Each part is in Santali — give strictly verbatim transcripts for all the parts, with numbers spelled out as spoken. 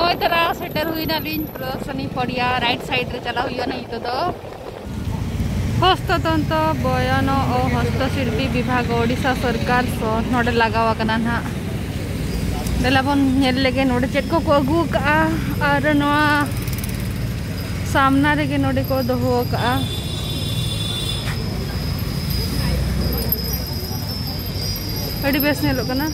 ᱱᱚᱜᱼᱚᱭ ᱛᱟᱨᱟ ᱥᱮᱴᱮᱨ ᱦᱩᱭᱱᱟᱞᱤᱧ ᱯᱨᱚᱫᱚᱨᱥᱚᱱᱤ ᱯᱚᱲᱤᱭᱟ, ᱨᱟᱭᱤᱴ ᱥᱟᱭᱤᱰ ᱨᱮ ᱪᱟᱞᱟᱣ ᱦᱩᱭᱩᱜᱼᱟ ᱱᱤᱛᱚᱜ ᱫᱚ᱾ ᱦᱚᱥᱛᱚᱛᱚᱱᱛᱨᱚ ᱵᱚᱭᱚᱱ ᱳ ᱦᱚᱥᱛᱚᱥᱤᱞᱯᱤ ᱵᱤᱵᱷᱟᱜᱽ, ᱳᱰᱤᱥᱟ ᱥᱚᱨᱠᱟᱨ ᱥᱚ ᱱᱚᱰᱮ ᱞᱟᱜᱟᱣ ᱟᱠᱟᱱᱟ ᱱᱟᱦᱟᱜ᱾ ᱫᱮᱞᱟ ᱵᱚᱱ ᱧᱮᱞ ᱞᱮᱜᱮ ᱱᱚᱰᱮ ᱪᱮᱫ ᱠᱚᱠᱚ ᱟᱹᱜᱩ ᱟᱠᱟᱜᱼᱟ ᱟᱨ ᱱᱚᱣᱟ ᱥᱟᱢᱱᱟ ᱨᱮᱜᱮ ᱱᱚᱰᱮ ᱠᱚ ᱫᱚᱦᱚ ᱟᱠᱟᱜᱼᱟ᱾ ᱟᱹᱰᱤ ᱵᱮᱥ ᱧᱮᱞᱚᱜ ᱠᱟᱱᱟ᱾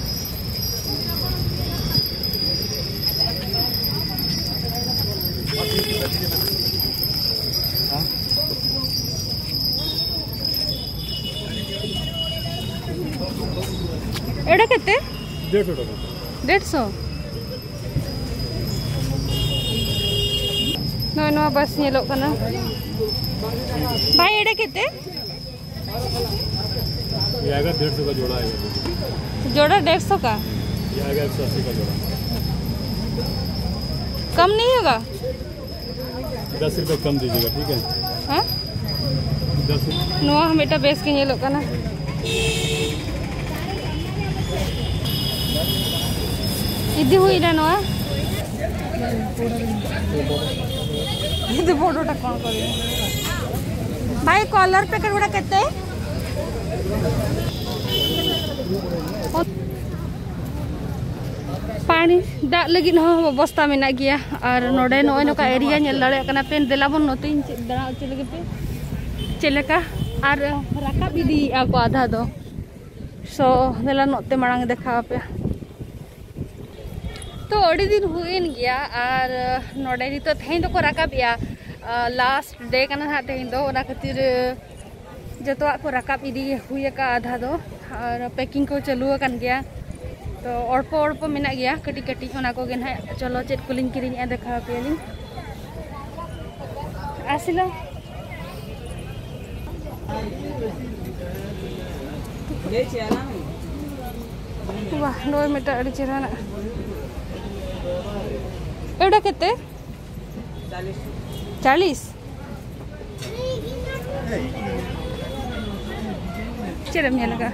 ᱮᱲᱮ ᱠᱟᱛᱮ? ᱰᱮᱲᱥᱚ ᱴᱟᱠᱟ᱾ ᱰᱮᱲᱥᱚ? ᱱᱚᱜᱼᱚᱭ ᱱᱚᱣᱟ ᱵᱟᱥ ᱧᱮᱞᱚᱜ ᱠᱟᱱᱟ᱾ ᱵᱷᱟᱭ, ᱮᱲᱮ ᱠᱟᱛᱮ? ये आएगा डेढ़ सौ का जोड़ा आएगा। जोड़ा डेढ़ सौ का? ये आएगा एक सौ अस्सी का जोड़ा। कम नहीं होगा? दस रुपये कम दीजिएगा, ठीक है? हाँ? दस रुपये। ᱱᱚᱣᱟ ᱦᱚᱸ ᱢᱤᱫᱴᱟᱝ ᱵᱮᱥ ᱜᱮ ᱧᱮᱞᱚᱜ ᱠᱟᱱᱟ᱾ ᱤᱫᱤ ᱦᱩᱭᱱᱟ ᱱᱚᱣᱟ᱾ ᱤᱫᱤ ᱵᱚᱰᱚᱴᱟ ᱠᱚᱬ ᱠᱚᱨᱮ᱾ ᱵᱷᱟᱭ, କଲର ପ୍ୟାକେଟ ଗୁଡ଼ା କେତେ? ପାଣି, ᱫᱟᱜ ᱞᱟᱹᱜᱤᱫ ᱦᱚᱸ ᱵᱮᱵᱚᱥᱛᱟ ᱢᱮᱱᱟᱜ ᱜᱮᱭᱟ᱾ ᱟᱨ ᱱᱚᱰᱮ ᱱᱚᱜᱼᱚᱭ ᱱᱚᱝᱠᱟ ᱮᱨᱤᱭᱟ ᱧᱮᱞ ᱫᱟᱲᱮᱭᱟᱜ ᱠᱟᱱᱟ ᱯᱮ᱾ ᱫᱮᱞᱟ ᱵᱚᱱ ᱱᱚᱛᱮᱧ ᱪᱮᱫ ᱫᱟᱬᱟ ᱦᱚᱪᱚ ᱞᱮᱜᱮ ᱯᱮ ᱪᱮᱫ ᱞᱮᱠᱟ᱾ ᱟᱨ ᱨᱟᱠᱟᱵ ᱤᱫᱤᱭᱮᱫᱼᱟ ᱠᱚ ᱟᱫᱷᱟ ᱫᱚ᱾ ᱥᱚ ᱫᱮᱞᱟ ᱱᱚᱛᱮ ᱢᱟᱲᱟᱝ ᱫᱮᱠᱷᱟᱣ ᱟᱯᱮᱭᱟ᱾ ᱛᱚ ᱟᱹᱰᱤ ᱫᱤᱱ ᱦᱩᱭᱮᱱ ᱜᱮᱭᱟ᱾ ᱟᱨ ᱱᱚᱰᱮ ᱱᱤᱛᱚᱜ ᱛᱮᱦᱮᱧ ᱫᱚᱠᱚ ᱨᱟᱠᱟᱵᱮᱜᱼᱟ᱾ ᱞᱟᱥᱴ ᱰᱮ ᱠᱟᱱᱟ ᱱᱟᱦᱟᱜ ᱛᱮᱦᱮᱧ ᱫᱚ, ᱚᱱᱟ ᱠᱷᱟᱹᱛᱤᱨ ᱡᱚᱛᱚᱣᱟᱜ ᱠᱚ ᱨᱟᱠᱟᱵ ᱤᱫᱤ ᱦᱩᱭ ᱟᱠᱟᱫᱼᱟ ᱟᱫᱷᱟ ᱫᱚ᱾ ᱟᱨ ᱯᱮᱠᱤᱝ ᱠᱚ ᱪᱟᱹᱞᱩ ᱟᱠᱟᱱ ᱜᱮᱭᱟ᱾ ᱛᱚ ᱚᱲᱯᱚ ᱚᱲᱯᱚ ᱢᱮᱱᱟᱜ ᱜᱮᱭᱟ ᱠᱟᱹᱴᱤᱡ ᱠᱟᱹᱴᱤᱡ, ᱚᱱᱟ ᱠᱚᱜᱮ ᱱᱟᱦᱟᱜ᱾ ᱪᱚᱞᱚ ᱪᱮᱫ ᱠᱚᱞᱤᱧ ᱠᱤᱨᱤᱧᱮᱜᱼᱟ ᱫᱮᱠᱷᱟᱣ ᱟᱯᱮᱭᱟᱞᱤᱧ᱾ ᱟᱥᱤᱞᱟ᱾ ᱵᱟᱦ, ᱱᱚᱜᱼᱚᱭ ᱢᱤᱫᱴᱟᱝ ᱟᱹᱰᱤ ᱪᱮᱦᱨᱟᱱᱟᱜ᱾ ᱮᱣᱰᱟ ᱠᱮᱛᱮ? ᱪᱟᱞᱤᱥ᱾ ᱪᱮᱫ ᱮᱢ ᱧᱮᱞ ᱟᱠᱟᱫᱼᱟ?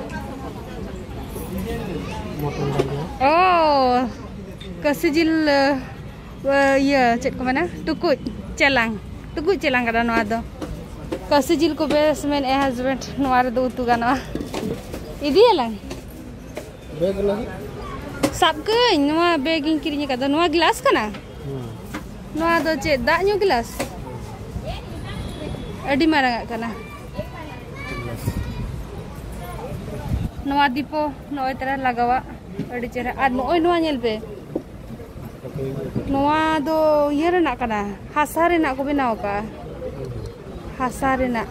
Mutton dahlia. ᱚ, ᱠᱟᱹᱥᱤ ᱡᱤᱞ, ᱟᱹ, ᱤᱭᱟᱹ, ᱪᱮᱫ ᱠᱚ ᱢᱮᱱᱟ, ᱴᱩᱠᱩᱡ ᱪᱮᱞᱟᱝ, ᱴᱩᱠᱩᱡ ᱪᱮᱞᱟᱝ ᱠᱟᱱᱟ ᱱᱚᱣᱟ ᱫᱚ᱾ ᱠᱟᱹᱥᱤ ᱡᱤᱞ ᱠᱚ ᱵᱮᱥ ᱢᱮᱱᱮᱫᱼᱟ ᱦᱟᱡᱵᱮᱱᱰ, ᱱᱚᱣᱟ ᱨᱮᱫᱚ ᱩᱛᱩ ᱜᱟᱱᱚᱜᱼᱟ᱾ ᱤᱫᱤᱭᱟᱞᱟᱝ? ᱵᱮᱜᱽ ᱞᱟᱹᱜᱤᱫ? ᱥᱟᱵ ᱠᱟᱹᱧ, ᱱᱚᱣᱟ ᱵᱮᱜᱽ ᱤᱧ ᱠᱤᱨᱤᱧ ᱟᱠᱟᱫ ᱫᱚ, ᱱᱚᱣᱟ ᱜᱞᱟᱥ ᱠᱟᱱᱟ? ᱦᱩᱸ᱾ ᱱᱚᱣᱟ ᱫᱚ ᱪᱮᱫ, ᱫᱟᱜ ᱧᱩ ᱜᱞᱟᱥ? ᱟᱹᱰᱤ ᱢᱟᱨᱟᱝ ᱟᱜ ᱠᱟᱱᱟ᱾ ᱱᱚᱣᱟ ᱫᱤᱯᱚ ᱱᱚᱜᱼᱚᱭ ᱛᱟᱨᱟ ᱞᱟᱜᱟᱣᱟᱜ, ᱟᱹᱰᱤ ᱪᱮᱦᱨᱟ᱾ ᱟᱨ ᱱᱚᱜᱼᱚᱭ ᱱᱚᱣᱟ ᱧᱮᱞ ᱯᱮ, ᱱᱚᱣᱟ ᱫᱚ ᱤᱭᱟᱹ ᱨᱮᱱᱟᱜ ᱠᱟᱱᱟ, ᱦᱟᱥᱟ ᱨᱮᱱᱟᱜ ᱠᱚ ᱵᱮᱱᱟᱣ ᱟᱠᱟᱫᱼᱟ, ᱦᱟᱥᱟ ᱨᱮᱱᱟᱜ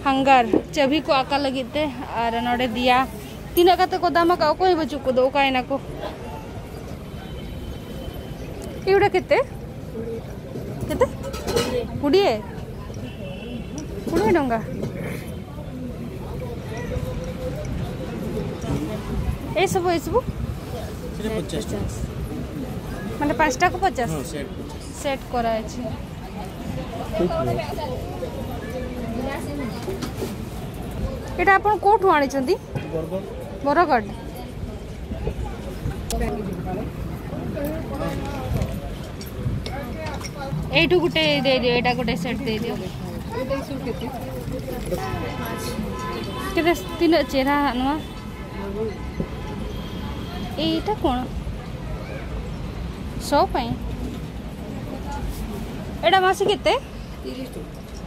ᱦᱟᱝᱜᱟᱨ, ᱪᱟᱹᱵᱤ ᱠᱚ ᱟᱠᱟ ᱞᱟᱹᱜᱤᱫ ᱛᱮ᱾ ᱟᱨ ᱱᱚᱰᱮ ᱫᱤᱭᱟ, ᱛᱤᱱᱟᱹᱜ ᱠᱟᱛᱮ ᱠᱚ ᱫᱟᱢ ᱟᱠᱟᱫ, ᱚᱠᱚᱭ ᱦᱚᱸ ᱵᱟᱹᱪᱩᱜ ᱠᱚᱫᱚ, ᱚᱠᱟᱭᱮᱱᱟ ᱠᱚ? ᱮᱣᱲᱟ ᱠᱮᱛᱮ? ᱠᱮᱛᱮ? ᱠᱩᱰᱤᱭᱮ? ᱠᱩᱰᱤᱭᱮ ᱰᱚᱝᱜᱟ? ᱮ ᱥᱚᱵᱩ, ᱮ ᱥᱚᱵᱩ? ସେଟା ପଚାଶ ଟଙ୍କା। ମାନେ ପାଞ୍ଚଟାକୁ ପଚାଶ? ହଁ, ସେଟ୍ ପଚାଶ। ସେଟ୍ କରାଯାଇଛି। ଏଇଟା ଆପଣ କୋଉଠୁ ଆଣିଛନ୍ତି? ବରଗଡ଼। ବରଗଡ଼। ଏଇଠୁ ଗୋଟେ ଦେଇଦିଅ, ଏଇଟା ଗୋଟେ ସେଟ୍ ଦେଇଦିଅ। କେତେ ତିନି ଚେରା ନୁହଁ? ଏଇଟା କ'ଣ? ଶୋ ପାଇଁ? ଏଇଟା ମାସେ କେତେ?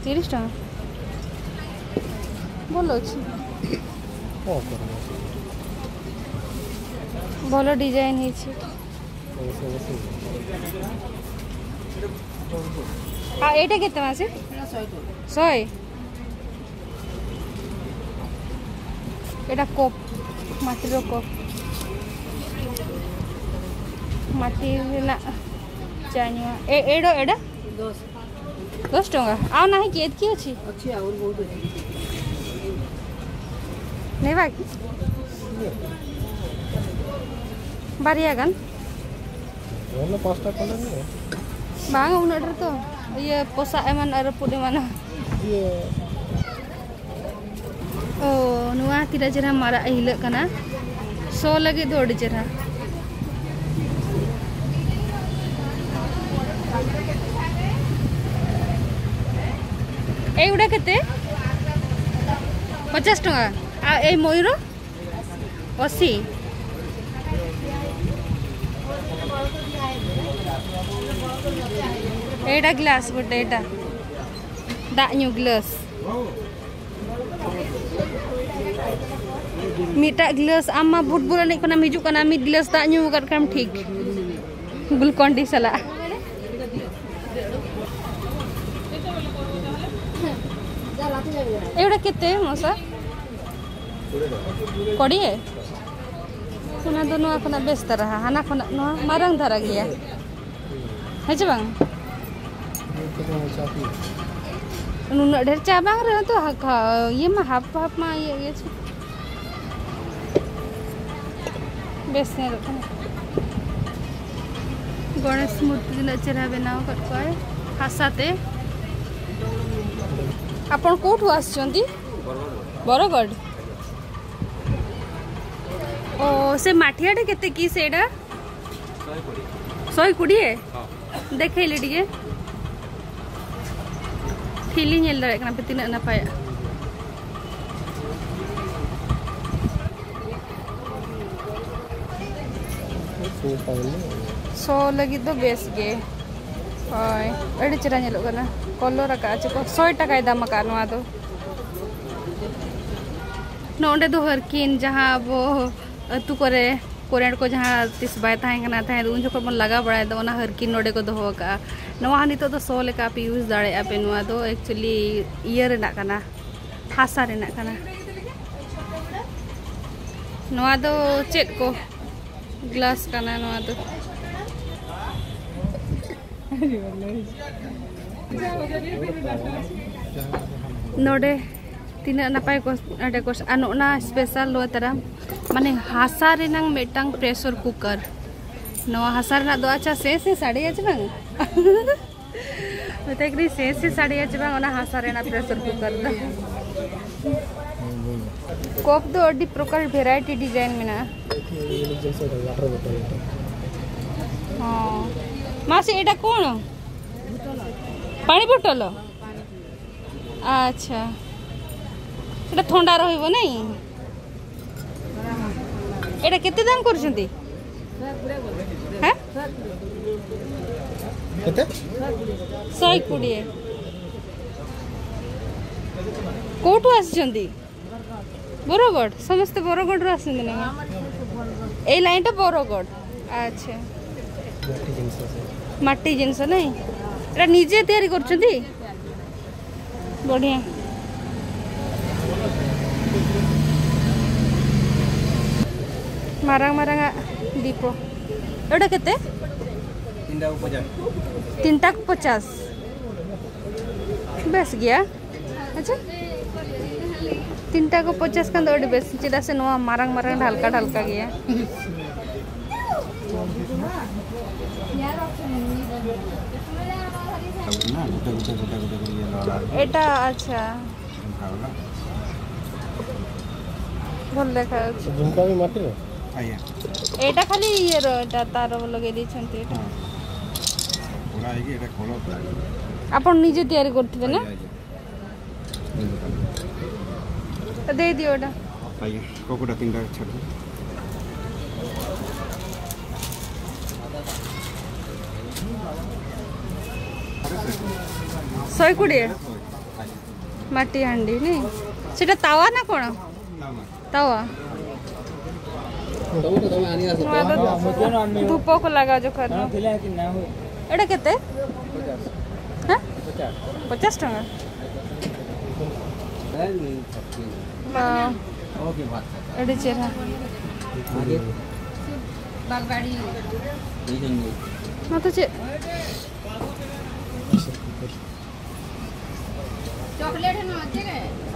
ତିରିଶ ଟଙ୍କା। ଭଲ ଅଛି। କ'ଣ କରିବ? ଭଲ ଡିଜାଇନ୍ ହେଇଛି। ଆଉ ଏଇଟା କେତେ ମାସେ? ଶହେ। ଏଇଟା କପ୍, ମାଟିର କପ୍, ମାଟି ᱨᱮᱱᱟᱜ ᱪᱟ ᱧᱩᱣᱟᱜ। ᱮ, ᱮᱰᱚ, ᱮᱰᱟ? ᱫᱚᱥ। ᱫᱚᱥ ଟᱟᱠᱟ। ᱟᱨ ᱱᱟᱦᱤᱸ ᱠᱤ ᱮᱛᱠᱤ ᱚᱪᱷᱤ? ᱚᱪᱷᱤ, ᱟᱨ ᱵᱚᱦᱩᱛ ᱚᱪᱷᱤ। ᱱᱮᱵᱟ ᱠᱤ? ᱵᱟᱨᱭᱟ ᱜᱟᱱ। ᱚᱱᱟ ᱯᱟᱸᱪᱴᱟ ᱠᱷᱚᱱ ᱜᱮ। ᱵᱟᱝ, ᱩᱱᱟᱹᱜ ᱰᱷᱮᱨ ᱛᱚ। ᱤᱭᱟᱹ, ᱯᱚᱥᱟᱜ ᱮᱢᱟᱱ ᱟᱨ ᱨᱟᱹᱯᱩᱫ ᱮᱢᱟᱱᱟ। ᱤᱭᱟᱹ। ᱳ, ᱱᱚᱣᱟ ᱛᱤᱱᱟᱹᱜ ᱪᱮᱦᱨᱟ ᱢᱟᱨᱟᱜ ᱮ ᱦᱤᱞᱟᱹᱜ ᱠᱟᱱᱟ। ᱥᱚ ᱞᱟᱹᱜᱤᱫ ᱫᱚ ᱟᱹᱰᱤ ᱪᱮᱦᱨᱟ। ଏଇଗୁଡ଼ା କେତେ? ପଚାଶ ଟଙ୍କା। ଆଉ ଏଇ ମୟୂର? ଅଶୀ। ଏଇଟା ଗ୍ଲାସ୍ ଗୋଟେ, ଏଇଟା। ᱫᱟᱜ ᱧᱩ ᱜᱞᱟᱹᱥ᱾ ᱢᱤᱫᱴᱟᱜ ᱜᱞᱟᱹᱥ, ᱟᱢ ᱢᱟ ᱯᱷᱩᱴᱵᱚᱞ ᱮᱱᱮᱡ ᱠᱷᱚᱱᱮᱢ ᱦᱤᱡᱩᱜ ᱠᱟᱱᱟ, ᱢᱤᱫ ᱜᱞᱟᱹᱥ ᱫᱟᱜ ᱧᱩ ᱟᱠᱟᱫ ᱠᱷᱟᱱ ᱴᱷᱤᱠ, ᱜᱞᱩᱠᱚᱱ ᱰᱤ ᱥᱟᱞᱟᱜ᱾ ଏଗୁଡ଼ା କେତେ ମଉସା? କୋଡ଼ିଏ। ᱚᱱᱟ ᱫᱚ ᱱᱚᱣᱟ ᱠᱷᱚᱱᱟᱜ ᱵᱮᱥ ᱫᱷᱟᱨᱟ, ᱦᱟᱱᱟ ᱠᱷᱚᱱᱟᱜ ᱱᱚᱣᱟ ᱢᱟᱨᱟᱝ ᱫᱷᱟᱨᱟ ᱜᱮᱭᱟ᱾ ᱦᱮᱸ ᱪᱮ ᱵᱟᱝ? ᱱᱩᱱᱟᱹᱜ ᱰᱷᱮᱨ ᱪᱟ ᱵᱟᱝ ᱨᱮᱦᱚᱸ ᱛᱚ, ᱦᱟ-, ᱦᱟ-, ᱤᱭᱟᱹ ᱢᱟ ᱦᱟᱯ ᱦᱟᱯ ᱢᱟ ᱤᱭᱟᱹ ᱤᱭᱟᱹ ᱪᱮ᱾ ᱵᱮᱥ ᱧᱮᱞᱚᱜ ᱠᱟᱱᱟ᱾ ᱜᱚᱬᱮᱥ ᱢᱩᱨᱛᱤ ᱛᱤᱱᱟᱹᱜ ᱪᱮᱦᱨᱟ ᱵᱮᱱᱟᱣ ᱟᱠᱟᱫ ᱠᱚᱣᱟᱭ ᱦᱟᱥᱟ ᱛᱮ᱾ ଆପଣ କୋଉଠୁ ଆସିଛନ୍ତି? ବରଗଡ଼। ଓ, ସେ ମାଠିଆଟା କେତେ କି ସେଇଟା? ଶହେ କୋଡ଼ିଏ। ଦେଖେଇଲେ ଟିକେ। ଖିଲି ᱧᱮᱞ ᱫᱟᱲᱮᱭᱟᱜ ᱠᱟᱱᱟ ᱯᱮ ᱛᱤᱱᱟᱹᱜ ᱱᱟᱯᱟᱭᱚᱜᱼᱟ᱾ ᱥᱚ ᱞᱟᱹᱜᱤᱫ ᱫᱚ ᱵᱮᱥ ᱜᱮ᱾ ᱦᱳᱭ, ᱟᱹᱰᱤ ᱪᱮᱦᱨᱟ ᱧᱮᱞᱚᱜ ᱠᱟᱱᱟ᱾ ᱠᱚᱞᱚᱨ ᱟᱠᱟᱫᱼᱟ ᱪᱮ ᱠᱚ, ᱥᱚᱭ ᱴᱟᱠᱟᱭ ᱫᱟᱢ ᱟᱠᱟᱫᱼᱟ ᱱᱚᱣᱟ ᱫᱚ᱾ ᱱᱚᱰᱮ ᱫᱚ ᱦᱟᱨᱠᱤᱱ, ᱡᱟᱦᱟᱸ ᱟᱵᱚ ᱟᱹᱛᱩ ᱠᱚᱨᱮ ᱠᱚᱨᱮᱱᱴ ᱠᱚ ᱡᱟᱦᱟᱸ ᱛᱤᱥ ᱵᱟᱭ ᱛᱟᱦᱮᱸ ᱠᱟᱱᱟ ᱛᱟᱦᱮᱸᱫ, ᱩᱱ ᱡᱚᱠᱷᱚᱱ ᱵᱚᱱ ᱞᱟᱜᱟᱣ ᱵᱟᱲᱟᱭᱮᱫ ᱫᱚ, ᱚᱱᱟ ᱦᱟᱨᱠᱤᱱ ᱱᱚᱰᱮ ᱠᱚ ᱫᱚᱦᱚ ᱟᱠᱟᱫᱼᱟ᱾ ᱱᱚᱣᱟ ᱦᱚᱸ ᱱᱤᱛᱚᱜ ᱫᱚ ᱥᱚ ᱞᱮᱠᱟ ᱯᱮ ᱤᱭᱩᱡᱽ ᱫᱟᱲᱮᱭᱟᱜᱼᱟ ᱯᱮ᱾ ᱱᱚᱣᱟ ᱫᱚ ᱮᱠᱪᱩᱭᱮᱞᱤ ᱤᱭᱟᱹ ᱨᱮᱱᱟᱜ ᱠᱟᱱᱟ, ᱦᱟᱥᱟ ᱨᱮᱱᱟᱜ ᱠᱟᱱᱟ᱾ ᱱᱚᱣᱟ ᱫᱚ ᱪᱮᱫ ᱠᱚ ᱜᱞᱟᱥ ᱠᱟᱱᱟ ᱱᱚᱣᱟ ᱫᱚ? ᱱᱚᱰᱮ ᱛᱤᱱᱟᱹᱜ ᱱᱟᱯᱟᱭ ᱠᱚ ᱱᱚᱰᱮ ᱠᱚ, ᱟᱨ ᱱᱚᱜᱼᱱᱟ ᱥᱯᱮᱥᱟᱞ ᱱᱚᱣᱟ ᱛᱟᱨᱟ, ᱢᱟᱱᱮ ᱦᱟᱥᱟ ᱨᱮᱱᱟᱝ ᱢᱤᱫᱴᱟᱝ ᱯᱨᱮᱥᱟᱨ ᱠᱩᱠᱟᱨ᱾ ᱱᱚᱣᱟ ᱦᱟᱥᱟ ᱨᱮᱱᱟᱜ ᱫᱚ ᱟᱪᱪᱷᱟ ᱥᱮ ᱥᱮ ᱥᱟᱰᱮᱭᱟ ᱪᱮ ᱵᱟᱝ? ᱢᱮᱛᱟᱭ ᱠᱟᱹᱱᱟᱹᱧ ᱥᱮ ᱥᱮ ᱥᱟᱰᱮᱭᱟ ᱪᱮ ᱵᱟᱝ ᱚᱱᱟ ᱦᱟᱥᱟ ᱨᱮᱱᱟᱜ ᱯᱨᱮᱥᱟᱨ ᱠᱩᱠᱟᱨ ᱫᱚ? ᱠᱚᱯ ᱫᱚ ᱟᱹᱰᱤ ᱯᱨᱚᱠᱟᱨ ᱵᱷᱮᱨᱟᱭᱴᱤ ᱰᱤᱡᱟᱭᱤᱱ ᱢᱮᱱᱟᱜᱼᱟ᱾ ᱦᱚᱸ᱾ ମାଉସୀ, ଏଇଟା କ'ଣ? ପାଣି ବୋଟଲ? ଆଚ୍ଛା, ଏଇଟା ଥଣ୍ଡା ରହିବ ନାଇଁ? ଏଇଟା କେତେ ଦାମ କରୁଛନ୍ତି? ହାଁ? କେତେ? ଶହେ କୋଡ଼ିଏ। କୋଉଠୁ ଆସିଛନ୍ତି? ବରଗଡ଼। ସମସ୍ତେ ବରଗଡ଼ରୁ ଆସିଛନ୍ତି ନା କ'ଣ? ଏଇ ଲାଇନଟା ବରଗଡ଼। ଆଚ୍ଛା, ମାଟି ଜିନିଷ ସବୁ। ମାଟି ଜିନିଷ ନାଇଁ? ଏଇଟା ନିଜେ ତିଆରି କରୁଛନ୍ତି? ବଢ଼ିଆ। ମାରାଙ୍ଗ ମାରାଙ୍ଗ ଦୀପ। ଏଇଟା କେତେ? ତିନିଟାକୁ ପଚାଶ। ତିନିଟାକୁ ପଚାଶ। ବେଶ ଗିଆ। ଆଚ୍ଛା, ତିନିଟାକୁ ପଚାଶ କାନ୍ଦ ଗୋଟେ ବେଶ। ᱪᱮᱫᱟᱜ ᱥᱮ ᱱᱚᱣᱟ ᱢᱟᱨᱟᱝ ᱢᱟᱨᱟᱝ ᱰᱷᱟᱞᱠᱟ ᱰᱷᱟᱞᱠᱟ ᱜᱮᱭᱟ᱾ ନା, ଗୋଟେ ଗୋଟେ ଗୋଟେ ଗୋଟେ କରି ଇଏ ଲଗା। ଏଇଟା ଆଚ୍ଛା, ଅଲଗା ଅଲଗା। ଭଲ ଦେଖାଯାଉଛି। ଝୁମକା ବି ମାଟିର? ଆଜ୍ଞା। ଏଇଟା ଖାଲି ଇଏର, ଏଇଟା ତାର ଲଗେଇ ଦେଇଛନ୍ତି ଏଇଟା। ହଁ। ପୁରା ହେଇକି ଏଇଟା କଲର ପୁରା। ଆପଣ ନିଜେ ତିଆରି କରିଥିଲେ ନା? ଆଜ୍ଞା, ଆଜ୍ଞା। ତ ଦେଇଦିଅ ଏଇଟା। ଆଜ୍ଞା, କୁକୁଡ଼ା ତିନିଟା ଛାଡ଼ିଦେବେ। ଶହେ କୋଡ଼ିଏ। ମାଟି ହାଣ୍ଡି ନାଇଁ, ସେଟା ତାୱା ନା କ'ଣ? ତାୱା। ନୂଆ ତ ଧୂପକୁ ଲଗାଉଛ ଖରି। ଏଇଟା କେତେ? ହାଁ? ପଚାଶ ଟଙ୍କା। ବା, ଏଡ଼େ ଚେରା। ᱢᱟ ᱛᱚ ᱪᱮᱫ?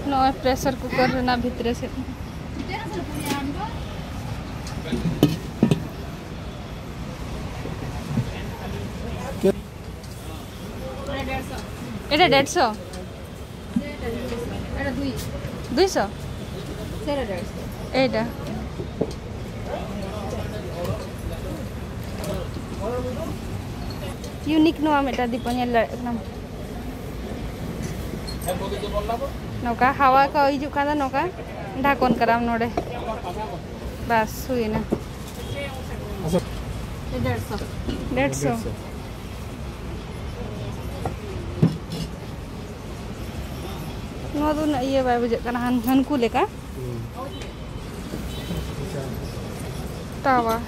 ᱱᱚᱜᱼᱚᱭ ᱯᱨᱮᱥᱟᱨ ᱠᱩᱠᱟᱨ ᱨᱮᱱᱟᱜ ᱵᱷᱤᱛᱨᱤ ᱥᱮᱫ᱾ ᱮᱴᱟ ᱰᱮᱲᱥᱚ᱾ ᱫᱩᱭᱥᱚ᱾ ᱮᱴᱟ᱾ ᱤᱭᱩᱱᱤᱠ ᱱᱚᱣᱟ ᱢᱤᱫᱴᱟᱝ ᱫᱤᱯ ᱧᱮᱞ ᱫᱟᱲᱮᱭᱟᱜ ᱠᱟᱱᱟᱢ᱾ ᱱᱚᱝᱠᱟ ᱦᱟᱣᱟ ᱠᱚ ᱦᱤᱡᱩᱜ ᱠᱟᱱᱟ, ᱱᱚᱝᱠᱟ ᱰᱷᱟᱠᱚᱱ ᱠᱟᱱᱟᱢ ᱱᱚᱰᱮ᱾ ᱵᱟᱥ, ᱦᱩᱭᱱᱟ᱾ ᱰᱮᱲᱥᱚ᱾ ᱰᱮᱲᱥᱚ᱾ ᱱᱚᱣᱟ ᱫᱚ ᱩᱱᱟᱹᱜ ᱤᱭᱟᱹ ᱵᱟᱭ ᱵᱩᱡᱷᱟᱹᱜ ᱠᱟᱱᱟ, ᱦᱟᱱ-, ᱦᱟᱱᱠᱩ ᱞᱮᱠᱟ᱾ ᱛᱟᱣᱟ᱾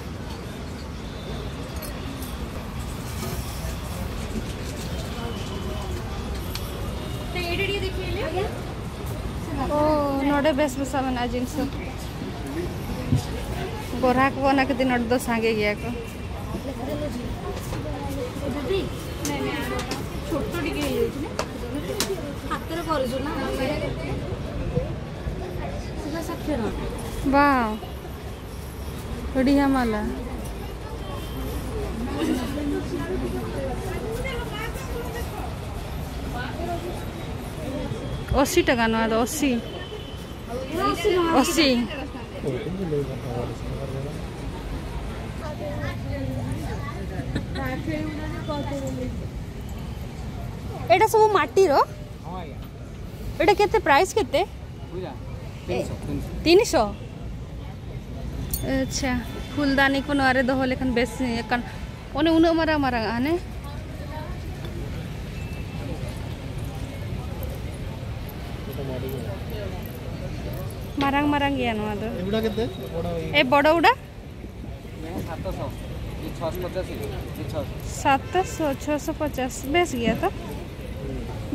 ᱳ, ᱱᱚᱰᱮ ᱵᱮᱥ ᱵᱮᱥᱟᱜ ᱢᱮᱱᱟᱜᱼᱟ ᱡᱤᱱᱤᱥ ᱠᱚ᱾ ᱜᱚᱨᱦᱟᱠ ᱠᱚ ᱚᱱᱟ ᱠᱷᱟᱹᱛᱤᱨ ᱱᱚᱰᱮ ᱫᱚ ᱥᱟᱸᱜᱮ ᱜᱮᱭᱟ ᱠᱚ᱾ ଛୋଟ ଟିକେ ହେଇଯାଇଛି ନା, ହାତରେ କରୁଛୁ ନା। ସେଟା ଷାଠିଏ ଟଙ୍କା। ବା, ବଢ଼ିଆ ମାଲା। ଅଶୀ ଟଙ୍କା ନୁହଁ ତ, ଅଶୀ। ଅଶୀ ଟଙ୍କା। ଅଶୀ। ଏଇଟା ସବୁ ମାଟିର? ଏଇଟା କେତେ, ପ୍ରାଇସ୍ କେତେ? ତିନିଶହ। ଆଚ୍ଛା, ᱯᱷᱩᱞᱫᱟᱱᱤ ᱠᱚ ᱱᱚᱣᱟ ᱨᱮ ᱫᱚᱦᱚ ᱞᱮᱠᱷᱟᱱ ᱵᱮᱥ ᱧᱮᱞᱚᱜ ᱠᱟᱱ᱾ ᱚᱱᱮ ᱩᱱᱟᱹᱜ ᱢᱟᱨᱟᱝ ᱢᱟᱨᱟᱝ ᱦᱟᱱᱮ ᱢᱟᱨᱟᱝ ᱢᱟᱨᱟᱝ ᱜᱮᱭᱟ ᱱᱚᱣᱟ ᱫᱚ᱾ ᱮ, ᱵᱚᱲ ᱩᱰᱟ? ᱥᱟᱛᱥᱚ, ᱪᱷᱚᱥᱚ ᱯᱚᱪᱟᱥ᱾ ᱵᱮᱥ ᱜᱮᱭᱟ ᱛᱚ,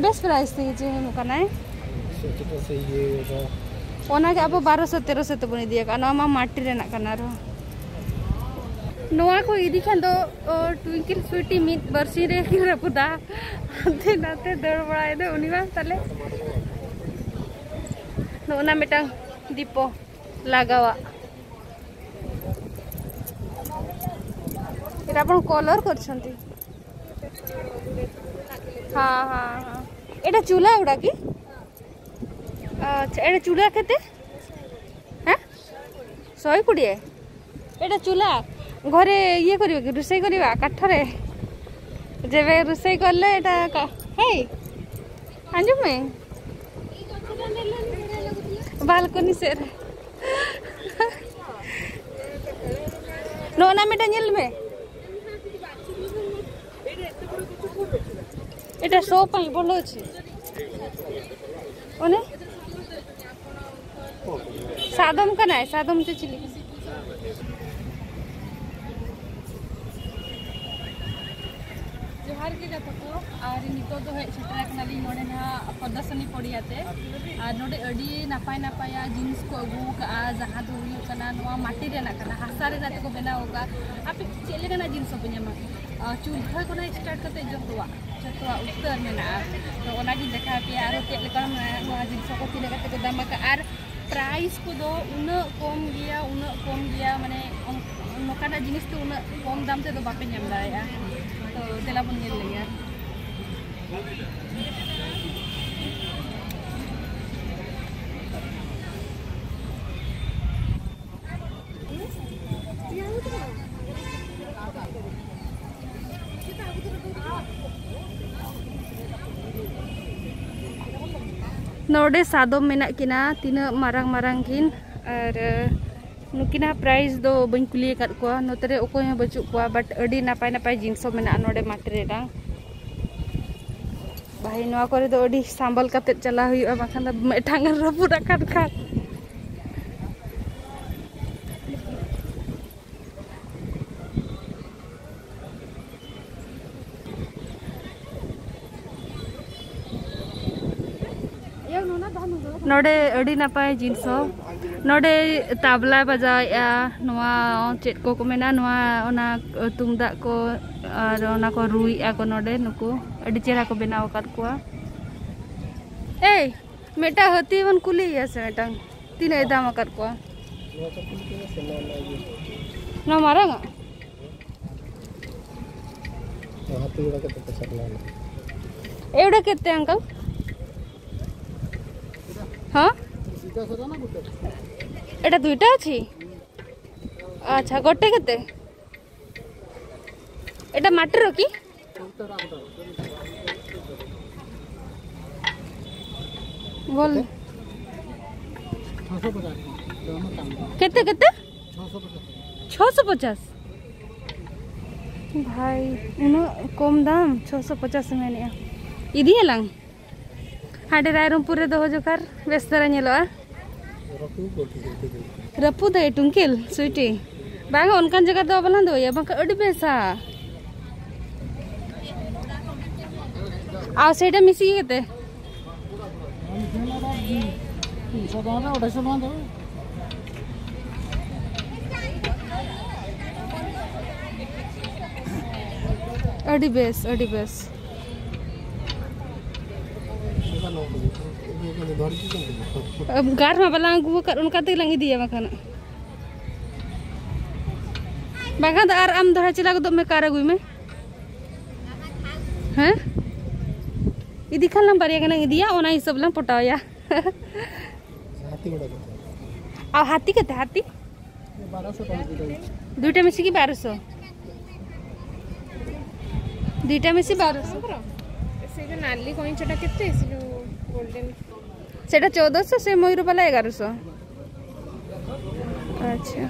ᱵᱮᱥ ᱯᱨᱟᱭᱤᱥ ᱛᱮᱜᱮ ᱪᱮ ᱮᱢᱚᱜ ᱠᱟᱱᱟᱭ᱾ ᱚᱱᱟᱜᱮ ᱟᱵᱚ ᱵᱟᱨᱚᱥᱚ ᱛᱮᱨᱚᱥᱚ ᱛᱮᱵᱚᱱ ᱤᱫᱤᱭᱟᱠᱟᱫᱼᱟ᱾ ᱱᱚᱣᱟ ᱢᱟ ᱢᱟᱴᱤ ᱨᱮᱱᱟᱜ ᱠᱟᱱᱟ ᱟᱨᱦᱚᱸ᱾ ᱱᱚᱣᱟ ᱠᱚ ᱤᱫᱤ ᱠᱷᱟᱱ ᱫᱚ, ᱚ, ᱴᱩᱭᱤᱝᱠᱤᱞ ᱥᱩᱭᱴᱤ ᱢᱤᱫ ᱵᱟᱨᱥᱤᱧ ᱨᱮ ᱠᱤᱱ ᱨᱟᱹᱯᱩᱫᱟ᱾ ᱦᱟᱱᱛᱮ ᱱᱟᱛᱮ ᱫᱟᱹᱲ ᱵᱟᱲᱟᱭ ᱫᱚ ᱩᱱᱤ ᱢᱟ ᱛᱟᱞᱮ᱾ ᱱᱚᱜᱼᱚ ᱱᱟ ᱢᱤᱫᱴᱟᱝ ᱫᱤᱯᱚ ᱞᱟᱜᱟᱣᱟᱜ᱾ ଏଇଟା ଆପଣ କଲର୍ କରିଛନ୍ତି? ହଁ, ହଁ, ହଁ। ଏଇଟା ଚୁଲା ଗୁଡ଼ା କି? ଆଚ୍ଛା, ଏଇଟା ଚୁଲା କେତେ? ଆଁ? ଶହେ କୋଡ଼ିଏ। ଏଇଟା ଚୁଲା? ଘରେ ଇଏ କରିବେ କି, ରୋଷେଇ କରିବା କାଠରେ? ଯେବେ ରୋଷେଇ କଲେ ଏଇଟା କ-, ହେଇ, ଆଞ୍ଜୁମ ମେ। ବାଲକୋନି ସେରେ। ନୋ ନା, ଏଟା ᱧᱮᱞ ᱢᱮ। ଏଇଟା ଶୋ ପାଇଁ ଭଲ ଅଛି। ମାନେ ସାଦମ କା ନାଇଁ, ସାଦମ ᱛᱮ ᱪᱤᱞᱤ? ᱡᱚᱦᱟᱨ ᱜᱮ ᱡᱚᱛᱚ ᱠᱚ᱾ ᱟᱨ ᱱᱤᱛᱚᱜ ᱫᱚ ᱦᱮᱡ ᱥᱮᱴᱮᱨ ᱟᱠᱟᱱᱟᱞᱤᱧ ᱱᱚᱰᱮ ᱱᱟᱦᱟᱜ ᱯᱨᱚᱫᱚᱨᱥᱚᱱᱤ ᱯᱚᱲᱤᱭᱟ ᱛᱮ᱾ ᱟᱨ ᱱᱚᱰᱮ ᱟᱹᱰᱤ ᱱᱟᱯᱟᱭ ᱱᱟᱯᱟᱭᱟᱜ ᱡᱤᱱᱤᱥ ᱠᱚ ᱟᱹᱜᱩ ᱟᱠᱟᱫᱼᱟ, ᱡᱟᱦᱟᱸ ᱫᱚ ᱦᱩᱭᱩᱜ ᱠᱟᱱᱟ ᱱᱚᱣᱟ ᱢᱟᱴᱤ ᱨᱮᱱᱟᱜ ᱠᱟᱱᱟ, ᱦᱟᱥᱟ ᱨᱮᱱᱟᱜ ᱛᱮᱠᱚ ᱵᱮᱱᱟᱣ ᱟᱠᱟᱫᱼᱟ᱾ ᱟᱯᱮ ᱪᱮᱫ ᱞᱮᱠᱟᱱᱟᱜ ᱡᱤᱱᱤᱥ ᱦᱚᱸᱯᱮ ᱧᱟᱢᱟ? ᱟᱨ ᱪᱩᱞᱦᱟᱹ ᱠᱷᱚᱱᱟᱜ ᱥᱴᱟᱨᱴ ᱠᱟᱛᱮ ᱡᱚᱛᱚᱣᱟᱜ, ᱡᱚᱛᱚᱣᱟᱜ ᱩᱛᱟᱹᱨ ᱢᱮᱱᱟᱜᱼᱟ᱾ ᱛᱚ ᱚᱱᱟᱜᱤᱧ ᱫᱮᱠᱷᱟᱣ ᱯᱮᱭᱟ, ᱟᱨᱚ ᱪᱮᱫ ᱞᱮᱠᱟ ᱱᱚᱣᱟ ᱡᱤᱱᱤᱥ ᱠᱚ ᱛᱤᱱᱟᱹᱜ ᱠᱟᱛᱮ ᱠᱚ ᱫᱟᱢ ᱟᱠᱟᱫᱼᱟ᱾ ᱟᱨ ᱯᱨᱟᱭᱤᱥ ᱠᱚᱫᱚ ᱩᱱᱟᱹᱜ ᱠᱚᱢ ᱜᱮᱭᱟ, ᱩᱱᱟᱹᱜ ᱠᱚᱢ ᱜᱮᱭᱟ, ᱢᱟᱱᱮ ᱚᱱ-, ᱱᱚᱝᱠᱟᱱᱟᱜ ᱡᱤᱱᱤᱥ ᱫᱚ ᱩᱱᱟᱹᱜ ᱠᱚᱢ ᱫᱟᱢ ᱛᱮᱫᱚ ᱵᱟᱯᱮ ᱧᱟᱢ ᱫᱟᱲᱮᱭᱟᱜᱼᱟ᱾ ᱛᱚ ᱫᱮᱞᱟ ᱵᱚᱱ ᱧᱮᱞ ᱞᱮᱜᱮ᱾ ᱱᱚᱰᱮ ᱥᱟᱫᱚᱢ ᱢᱮᱱᱟᱜ ᱠᱤᱱᱟ, ᱛᱤᱱᱟᱹᱜ ᱢᱟᱨᱟᱝ ᱢᱟᱨᱟᱝ ᱠᱤᱱ᱾ ᱟᱨ ᱱᱩᱠᱤᱱᱟᱜ ᱯᱨᱟᱭᱤᱥ ᱫᱚ ᱵᱟᱹᱧ ᱠᱩᱞᱤ ᱟᱠᱟᱫ ᱠᱚᱣᱟ, ᱱᱚᱛᱮ ᱨᱮ ᱚᱠᱚᱭ ᱦᱚᱸ ᱵᱟᱹᱪᱩᱜ ᱠᱚᱣᱟ, but ᱟᱹᱰᱤ ᱱᱟᱯᱟᱭ ᱱᱟᱯᱟᱭ ᱡᱤᱱᱤᱥ ᱦᱚᱸ ᱢᱮᱱᱟᱜᱼᱟ ᱱᱚᱰᱮ ᱢᱟᱴ ᱨᱮ ᱰᱟᱝ᱾ ᱵᱷᱟᱭ, ᱱᱚᱣᱟ ᱠᱚᱨᱮ ᱫᱚ ᱟᱹᱰᱤ ᱥᱟᱢᱵᱟᱞ ᱠᱟᱛᱮᱫ ᱪᱟᱞᱟᱣ ᱦᱩᱭᱩᱜᱼᱟ, ᱵᱟᱝᱠᱷᱟᱱ ᱫᱚ ᱢᱤᱫᱴᱟᱝ ᱨᱟᱹᱯᱩᱫ ᱟᱠᱟᱱ ᱠᱷᱟᱱ᱾ ᱱᱚᱰᱮ ᱟᱹᱰᱤ ᱱᱟᱯᱟᱭ ᱡᱤᱱᱤᱥ ᱦᱚᱸ᱾ ᱱᱚᱰᱮ ᱛᱟᱵᱞᱟ ᱵᱟᱡᱟᱣᱮᱫᱼᱟ, ᱱᱚᱣᱟ ᱪᱮᱫ ᱠᱚ ᱠᱚ ᱢᱮᱱᱟ, ᱱᱚᱣᱟ ᱚᱱᱟ ᱛᱩᱢᱫᱟᱜ ᱠᱚ, ᱟᱨ ᱚᱱᱟ ᱠᱚ ᱨᱩᱭᱮᱫᱼᱟ ᱠᱚ ᱱᱚᱰᱮ, ᱱᱩᱠᱩ ᱟᱹᱰᱤ ᱪᱮᱦᱨᱟ ᱠᱚ ᱵᱮᱱᱟᱣ ᱟᱠᱟᱫ ᱠᱚᱣᱟ᱾ ᱮᱭ, ᱢᱤᱫᱴᱟᱝ ᱦᱟᱹᱛᱤ ᱵᱚᱱ ᱠᱩᱞᱤᱭᱮᱭᱟ ᱥᱮ ᱢᱤᱫᱴᱟᱝ, ᱛᱤᱱᱟᱹᱜ ᱮ ᱫᱟᱢ ᱟᱠᱟᱫ ᱠᱚᱣᱟ? ᱱᱚᱣᱟ ᱠᱚ ᱠᱩᱞᱤ ᱠᱚᱢᱮ ᱥᱮ, ᱱᱚᱣᱟ, ᱱᱚᱣᱟ ᱤᱭᱟᱹ᱾ ᱱᱚᱣᱟ ᱢᱟᱨᱟᱝ ᱟᱜ? ᱱᱚᱣᱟ ᱦᱟᱹᱛᱤ ᱜᱚᱲᱟ ᱠᱟᱛᱮ ᱠᱚ ᱥᱟᱯᱞᱟᱭ ᱮᱫᱟ᱾ ᱮᱣᱲᱟ ᱠᱮᱛᱮ, uncle? ହଁ? ଏଇଟା ଦୁଇଟା ଅଛି? ଆଚ୍ଛା, ଗୋଟେ କେତେ? ଏଇଟା ମାଟିର କି? ᱵᱚᱞ᱾ ᱠᱮᱛᱮ, ᱠᱮᱛᱮ? ᱪᱷᱚᱥᱚ ᱯᱚᱪᱟᱥ᱾ ᱵᱷᱟᱭ, ᱩᱱᱟᱹᱜ ᱠᱚᱢ ᱫᱟᱢ, ᱪᱷᱚᱥᱚ ᱯᱚᱪᱟᱥ ᱮᱢ ᱢᱮᱱᱮᱜᱼᱟ᱾ ᱤᱫᱤᱭᱟᱞᱟᱝ᱾ ᱦᱟᱸᱰᱮ ᱨᱟᱭᱨᱚᱝᱯᱩᱨ ᱨᱮ ᱫᱚᱦᱚ ᱡᱚᱠᱷᱟᱨ ᱵᱮᱥ ᱫᱷᱟᱨᱟ ᱧᱮᱞᱚᱜᱼᱟ᱾ ᱨᱟᱹᱯᱩᱫ ᱫᱟᱭ ᱴᱩᱝᱠᱤᱞ, ᱥᱩᱭᱴᱤ᱾ ᱵᱟᱝᱟ, ᱚᱱᱠᱟᱱ ᱡᱟᱭᱜᱟ ᱫᱚ ᱵᱟᱞᱟᱝ ᱫᱚᱦᱚᱭᱟ, ᱵᱟᱝᱠᱷᱟᱱ ᱟᱹᱰᱤ ᱵᱮᱥᱟ᱾ ᱟᱨ ᱥᱮᱴᱟ ᱢᱤᱥᱤ ᱠᱟᱛᱮ᱾ ᱟᱹᱰᱤ ᱵᱮᱥ, ᱟᱹᱰᱤ ᱵᱮᱥ᱾ ᱜᱟᱨ ᱢᱟ ᱵᱟᱞᱟᱝ ᱟᱹᱜᱩ ᱟᱠᱟᱫ, ᱚᱱᱠᱟ ᱛᱮᱜᱮ ᱞᱟᱝ ᱤᱫᱤᱭᱟ ᱵᱟᱠᱷᱟᱱ᱾ ᱵᱟᱠᱷᱟᱱ ᱫᱚ ᱟᱨ ᱟᱢ ᱫᱚᱦᱲᱟ ᱪᱟᱞᱟᱣ ᱜᱚᱫᱚᱜ ᱢᱮ, ᱠᱟᱨ ᱟᱹᱜᱩᱭ ᱢᱮ᱾ ᱦᱮᱸ? ᱤᱫᱤ ᱠᱷᱟᱱ ᱞᱟᱝ ᱵᱟᱨᱭᱟ ᱜᱟᱱ ᱞᱟᱝ ᱤᱫᱤᱭᱟ, ᱚᱱᱟ ᱦᱤᱥᱟᱹᱵ ᱞᱟᱝ ᱯᱚᱴᱟᱣᱭᱟ᱾ ᱦᱟᱹᱛᱤ ᱜᱚᱲᱟ ᱠᱟᱛᱮ᱾ ᱟᱨ ᱦᱟᱹᱛᱤ ᱠᱟᱛᱮ, ᱦᱟᱹᱛᱤ? ᱵᱟᱨᱚᱥᱚ ᱴᱟᱠᱟ ᱠᱤᱞᱳ᱾ ଦୁଇଟା ମିଶିକି ବାରଶହ। ଦୁଇଟା ମିଶି ବାରଶହ। ସେ ଯୋଉ ନାଲି କଇଁଚଟା କେତେ? ସେ ଯୋଉ ଗୋଲ୍ଡେନ। ସେଟା ଚଉଦଶହ, ସେ ମୟୂର ବାଲା ଏଗାରଶହ। ଆଚ୍ଛା।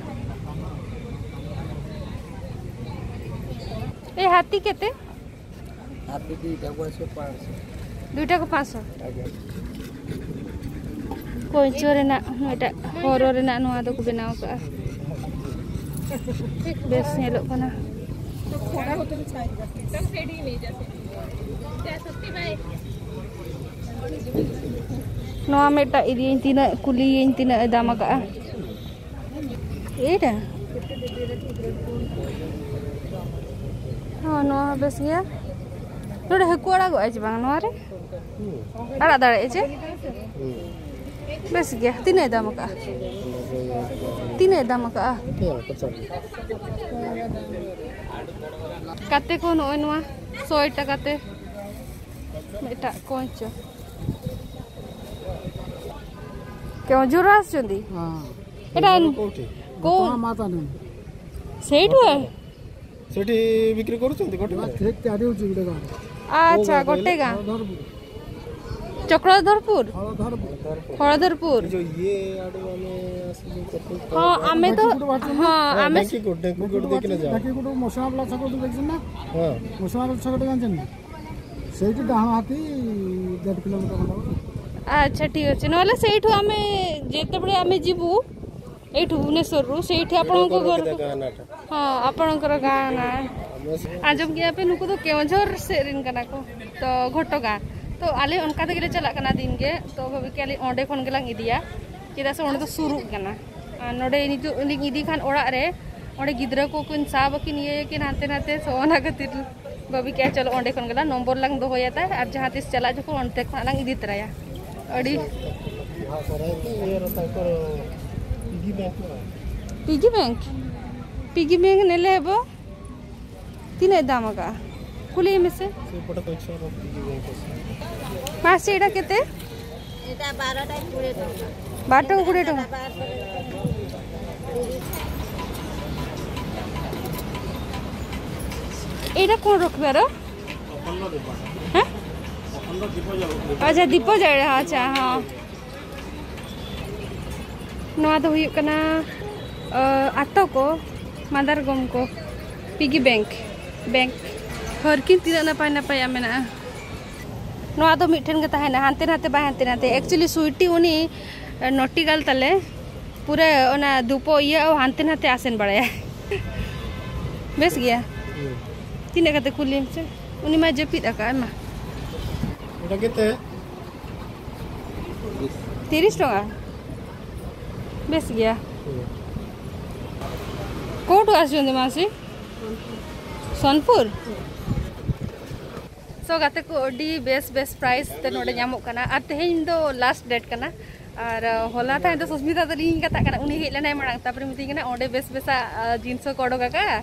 ଏ ହାତୀ କେତେ? ᱟᱨ ᱡᱩᱫᱤ ᱰᱟᱵᱚ ᱦᱟᱹᱥᱩ ᱯᱟᱸᱪᱥᱚ᱾ ᱫᱩᱭᱴᱟ ᱠᱚ ᱯᱟᱸᱪᱥᱚ᱾ ᱟᱪᱪᱷᱟ᱾ ᱠᱚᱧᱪᱚ ᱨᱮᱱᱟᱜ ᱢᱤᱫᱴᱟᱜ ᱦᱚᱨᱚ ᱨᱮᱱᱟᱜ ᱱᱚᱣᱟ ᱫᱚᱠᱚ ᱵᱮᱱᱟᱣ ᱠᱟᱜᱼᱟ᱾ ᱵᱮᱥ ᱧᱮᱞᱚᱜ ᱠᱟᱱᱟ᱾ ᱱᱚᱣᱟ ᱢᱤᱫᱴᱟᱜ ᱤᱫᱤᱭᱟᱹᱧ, ᱛᱤᱱᱟᱹᱜ ᱠᱩᱞᱤᱭᱟᱹᱧ, ᱛᱤᱱᱟᱹᱜ ᱮ ᱫᱟᱢ ᱟᱠᱟᱜᱼᱟ᱾ ᱮᱭᱴᱟ? ᱦᱚᱸ, ᱱᱚᱣᱟ ᱦᱚᱸ ᱵᱮᱥ ᱜᱮᱭᱟ᱾ ᱱᱚᱰᱮ ᱦᱟᱹᱠᱩ ᱟᱲᱟᱜᱚᱜᱼᱟ ᱪᱮ ᱵᱟᱝ ᱱᱚᱣᱟ ᱨᱮ? ᱟᱲᱟᱜ ᱫᱟᱲᱮᱭᱟᱜᱼᱟ ᱪᱮ? ᱵᱮᱥ ᱜᱮᱭᱟ᱾ ᱛᱤᱱᱟᱹᱜ ᱮ ᱫᱟᱢ ᱟᱠᱟᱜᱼᱟ? ᱛᱤᱱᱟᱹᱜ ᱮ ᱫᱟᱢ ᱟᱠᱟᱜᱼᱟ? ᱠᱟᱛᱮ ᱠᱚ ᱱᱚᱜᱼᱚᱭ ᱱᱚᱣᱟ ᱥᱚᱭ ᱴᱟᱠᱟ ᱛᱮ ᱢᱤᱫᱴᱟᱜ ᱠᱚᱧᱪᱚ᱾ କେଉଁ ଜୋର ଆସୁଛନ୍ତି? ହଁ। ଏଇଟା ଜୋର କୋଉଠି? କୋଉ? କଣ ମା ତାନୁ? ସେଇଠୁ ଆ? ସେଠି ବିକ୍ରି କରୁଛନ୍ତି ଗୋଟେ? ଠିକ୍ ଚାରି ହେଉଛି ଗୋଟେ ଗାଁ। ଆଚ୍ଛା, ଗୋଟେ ଗାଁ। ଚକ୍ରଧରପୁର। ହଳଧରପୁର। ହଳଧରପୁର। ଯୋଉ ଇଏ ଆଡୁ ଆମେ ଆସିଲୁ କେତେ? ହଁ, ଆମେ ତ, ହଁ, ଆମେ ଢେଙ୍କି କୋଟ, ଢେଙ୍କି କୋଟ ଦେଖିଲେ ଯାଅ। ବାକି ଗୋଟେ ମସୁଆ ବ୍ଲକ ଛକ ଗୋଟେ ଦେଖିଛନ୍ତି ନା? ହଁ। ମସୁଆ ବ୍ଲକ ଛକ ଗୋଟେ ଜାଣିଛନ୍ତି ନା? ସେଇଠି ଡାହାଣ ହାତୀ ଦେଢ଼ କିଲୋମିଟର ଖଣ୍ଡେ ହବ। ଆଚ୍ଛା, ଠିକ୍ ଅଛି। ନହେଲେ ସେଇଠୁ ଆମେ ଯେତେବେଳେ ଆମେ ଯିବୁ ଏଇଠୁ ଭୁବନେଶ୍ୱରରୁ, ସେଇଠି ଆପଣଙ୍କ କେତେ ଘରକୁ। ଗାଁ ନାଟା? ହଁ, ଆପଣଙ୍କର ᱜᱟᱶ ᱱᱟ᱾ ᱟᱸᱡᱚᱢ ᱜᱮᱭᱟ ᱯᱮ, ᱱᱩᱠᱩ ᱫᱚ ᱠᱮᱣᱚᱱᱡᱷᱚᱨ ᱥᱮᱫ ᱨᱮᱱ ᱠᱟᱱᱟ ᱠᱚ᱾ ᱛᱚ, ᱜᱷᱚᱴᱚᱜᱟ᱾ ᱛᱚ, ᱟᱞᱮ ᱚᱱᱠᱟ ᱛᱮᱜᱮ ᱞᱮ ᱪᱟᱞᱟᱜ ᱠᱟᱱᱟ ᱫᱤᱱ ᱜᱮ᱾ ᱛᱚ, ᱵᱷᱟᱵᱤ ᱠᱮᱜᱼᱟ ᱞᱮ ᱚᱸᱰᱮ ᱠᱷᱚᱱ ᱜᱮᱞᱟᱝ ᱤᱫᱤᱭᱟ, ᱪᱮᱫᱟᱜ ᱥᱮ ᱚᱸᱰᱮ ᱫᱚ ᱥᱩᱨᱩᱜ ᱠᱟᱱᱟ᱾ ᱟᱨ ᱱᱚᱰᱮ ᱱᱤᱛᱚᱜ ᱞᱤᱧ ᱤᱫᱤ ᱠᱷᱟᱱ ᱚᱲᱟᱜ ᱨᱮ, ᱚᱸᱰᱮ ᱜᱤᱫᱽᱨᱟᱹ ᱠᱚ ᱠᱤᱱ ᱥᱟᱵ ᱟᱹᱠᱤᱱ, ᱤᱭᱟᱹᱭᱟᱠᱤᱱ ᱦᱟᱱᱛᱮ ᱱᱟᱛᱮ᱾ ᱛᱚ, ᱚᱱᱟ ᱠᱷᱟᱹᱛᱤᱨ ᱵᱷᱟᱵᱤ ᱠᱮᱜᱼᱟ, ᱪᱚᱞᱚ ᱚᱸᱰᱮ ᱠᱷᱚᱱ ᱜᱮᱞᱟᱝ ᱱᱚᱢᱵᱚᱨ ᱞᱟᱝ ᱫᱚᱦᱚᱭᱟ ᱛᱟᱭ, ᱟᱨ ᱡᱟᱦᱟᱸ ᱛᱤᱥ ᱪᱟᱞᱟᱜ ᱡᱚᱠᱷᱚᱱ ᱚᱱᱛᱮ ᱠᱷᱚᱱᱟᱜ ᱞᱟᱝ ᱤᱫᱤ ᱛᱚᱨᱟᱭᱟ᱾ ᱟᱹᱰᱤ ᱯᱤᱜᱤ ᱵᱮᱝᱠ᱾ ᱯᱤᱜᱤ ᱵᱮᱝᱠ ᱱᱮᱞᱮ ᱦᱮᱵᱚ᱾ ᱛᱤᱱᱟᱹᱜ ᱫᱟᱢ ᱟᱠᱟᱜᱼᱟ? ᱠᱩᱞᱤᱭᱮ ᱢᱮᱥᱮ᱾ ᱢᱟᱥᱮ, ᱮᱴᱟ ᱠᱮᱛᱮ? ଏଇଟା ବାର ଟଙ୍କା କୋଡ଼ିଏ ଟଙ୍କା। ବାର ଟଙ୍କା କୋଡ଼ିଏ ଟଙ୍କା। ଏଇଟା କ'ଣ ରଖିବାର? ହଁ? ଆଚ୍ଛା, ଦୀପ ଜାଳ। ଆଚ୍ଛା, ହଁ। ᱱᱚᱣᱟ ᱫᱚ ᱦᱩᱭᱩᱜ ᱠᱟᱱᱟ, ᱟᱛᱚ ᱠᱚ, ᱢᱟᱫᱟᱨᱜᱚᱢ ᱠᱚ, ᱯᱤᱜᱤ ᱵᱮᱝᱠ, ᱵᱮᱝᱠ᱾ ᱦᱚᱨᱠᱤᱱ ᱛᱤᱱᱟᱹᱜ ᱱᱟᱯᱟᱭ ᱱᱟᱯᱟᱭᱟᱜ ᱢᱮᱱᱟᱜᱼᱟ᱾ ᱱᱚᱣᱟ ᱫᱚ ᱢᱤᱫᱴᱷᱮᱱ ᱜᱮ ᱛᱟᱦᱮᱱᱟ, ᱦᱟᱱᱛᱮ ᱱᱟᱛᱮ ᱵᱟᱭ ᱦᱟᱱᱛᱮ ᱱᱟᱛᱮ᱾ ᱮᱠᱪᱩᱭᱮᱞᱤ ᱥᱩᱭᱴᱤ ᱩᱱᱤ ᱱᱚᱴᱤ ᱜᱟᱞ ᱛᱟᱞᱮ ᱯᱩᱨᱟᱹ ᱚᱱᱟ ᱫᱩᱯᱚ ᱤᱭᱟᱹ ᱦᱟᱱᱛᱮ ᱱᱟᱛᱮ ᱟᱥᱮᱱ ᱵᱟᱲᱟᱭᱟ᱾ ᱵᱮᱥ ᱜᱮᱭᱟ᱾ ᱛᱤᱱᱟᱹᱜ ᱠᱟᱛᱮ ᱠᱩᱞᱤᱭᱮᱢ ᱥᱮ? ᱩᱱᱤ ᱢᱟ ᱡᱟᱹᱯᱤᱫ ᱟᱠᱟᱫ ᱢᱟ᱾ ଏଇଟା କେତେ? ତିରିଶ ଟଙ୍କା। ବେଶ ଗିଆ। କୋଉଠୁ ଆସୁଛନ୍ତି ମାଉସୀ? ସୋନପୁର। So, ᱜᱟᱛᱮ ᱠᱚ, ᱟᱹᱰᱤ ᱵᱮᱥ ᱵᱮᱥ ᱯᱨᱟᱭᱤᱥ ᱛᱮ ᱱᱚᱰᱮ ᱧᱟᱢᱚᱜ ᱠᱟᱱᱟ᱾ ᱟᱨ ᱛᱮᱦᱮᱧ ᱫᱚ ᱞᱟᱥᱴ ᱰᱮᱴ ᱠᱟᱱᱟ᱾ ᱟᱨ ᱦᱚᱞᱟ ᱛᱟᱦᱮᱸ ᱫᱚ ᱥᱚᱥᱢᱤᱛᱟ ᱛᱟᱹᱞᱤᱧ ᱠᱟᱛᱷᱟᱜ ᱠᱟᱱᱟ, ᱩᱱᱤ ᱦᱮᱡ ᱞᱮᱱᱟᱭ ᱢᱟᱲᱟᱝ, ᱛᱟᱨᱯᱚᱨᱮ ᱢᱤᱛᱟᱹᱧ ᱠᱟᱱᱟ, "ᱚᱸᱰᱮ ᱵᱮᱥ ᱵᱮᱥᱟᱜ ᱡᱤᱱᱤᱥ ᱠᱚ ᱚᱰᱚᱠ ᱟᱠᱟᱫᱼᱟ,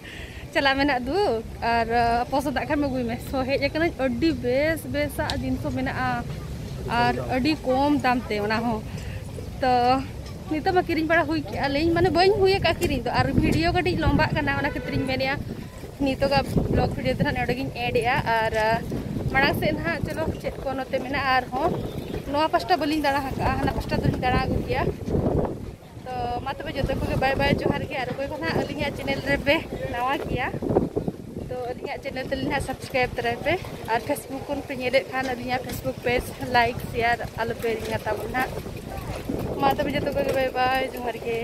ᱪᱟᱞᱟᱜ ᱢᱮᱱᱟᱜ ᱫᱩ, ᱟᱨ ᱯᱚᱥᱚᱸᱫᱟᱜ ᱠᱷᱟᱱ ᱟᱹᱜᱩᱭ ᱢᱮ᱾" So, ᱦᱮᱡ ᱟᱠᱟᱱᱟᱹᱧ, ᱟᱹᱰᱤ ᱵᱮᱥ ᱵᱮᱥᱟᱜ ᱡᱤᱱᱤᱥ ᱠᱚ ᱢᱮᱱᱟᱜᱼᱟ ᱟᱨ ᱟᱹᱰᱤ ᱠᱚᱢ ᱫᱟᱢ ᱛᱮ ᱚᱱᱟ ᱦᱚᱸ᱾ ᱛᱚ, ᱱᱤᱛᱚᱜ ᱢᱟ ᱠᱤᱨᱤᱧ ᱵᱟᱲᱟ ᱦᱩᱭ ᱠᱮᱜᱼᱟ ᱞᱤᱧ, ᱢᱟᱱᱮ ᱵᱟᱹᱧ ᱦᱩᱭ ᱟᱠᱟᱫᱼᱟ ᱠᱤᱨᱤᱧ ᱫᱚ, ᱟᱨ ᱵᱷᱤᱰᱤᱭᱳ ᱠᱟᱹᱴᱤᱡ ᱞᱚᱢᱵᱟᱜ ᱠᱟᱱᱟ, ᱚᱱᱟ ᱠᱷᱟᱹᱛᱤᱨᱤᱧ ᱢᱮᱱᱮᱜᱼᱟ ᱱᱤᱛᱚᱜᱟᱜ ᱵᱞᱚᱜ ᱵᱷᱤᱰᱤᱭᱳ ᱫᱚ ᱱᱟᱦᱟᱜ ᱱᱚᱰᱮ ᱜᱤᱧ ᱮᱰᱮᱜᱼᱟ᱾ ᱟᱨ ᱟᱨ ᱢᱟᱲᱟᱝ ᱥᱮᱫ ᱱᱟᱦᱟᱜ ᱪᱚᱞᱚ ᱪᱮᱫ ᱠᱚ ᱱᱚᱛᱮ ᱢᱮᱱᱟᱜᱼᱟ, ᱟᱨᱦᱚᱸ ᱱᱚᱣᱟ ᱯᱟᱥᱴᱟ ᱵᱟᱹᱞᱤᱧ ᱫᱟᱬᱟ ᱟᱠᱟᱫᱼᱟ, ᱦᱟᱱᱟ ᱯᱟᱥᱴᱟ ᱫᱚᱞᱤᱧ ᱫᱟᱬᱟ ᱟᱹᱜᱩ ᱠᱮᱭᱟ᱾ ᱛᱚ ᱢᱟ ᱛᱚᱵᱮ ᱡᱚᱛᱚ ᱠᱚᱜᱮ ᱵᱟᱭ ᱵᱟᱭ, ᱡᱚᱦᱟᱨ ᱜᱮ᱾ ᱟᱨ ᱚᱠᱚᱭ ᱠᱚ ᱱᱟᱦᱟᱜ ᱟᱹᱞᱤᱧᱟᱜ ᱪᱮᱱᱮᱞ ᱨᱮᱯᱮ ᱱᱟᱣᱟ ᱜᱮᱭᱟ, ᱛᱚ ᱟᱹᱞᱤᱧᱟᱜ ᱪᱮᱱᱮᱞ ᱛᱟᱹᱞᱤᱧ ᱱᱟᱦᱟᱜ ᱥᱟᱵᱥᱠᱨᱟᱭᱤᱵ ᱛᱚᱨᱟᱭ ᱯᱮ᱾ ᱟᱨ ᱯᱷᱮᱥᱵᱩᱠ ᱠᱷᱚᱱ ᱯᱮ ᱧᱮᱞᱮᱫ ᱠᱷᱟᱱ ᱟᱹᱞᱤᱧᱟᱜ ᱯᱷᱮᱥᱵᱩᱠ ᱯᱮᱡᱽ ᱞᱟᱭᱤᱠ ᱥᱮᱭᱟᱨ ᱟᱞᱚᱯᱮ ᱦᱤᱲᱤᱧᱟ ᱛᱟᱵᱚᱱ ᱱᱟᱦᱟᱜ᱾ ᱢᱟ ᱛᱚᱵᱮ ᱡᱚᱛᱚ ᱠᱚᱜᱮ ᱵᱟᱭ ᱵᱟᱭ, ᱡᱚᱦᱟᱨ ᱜᱮ᱾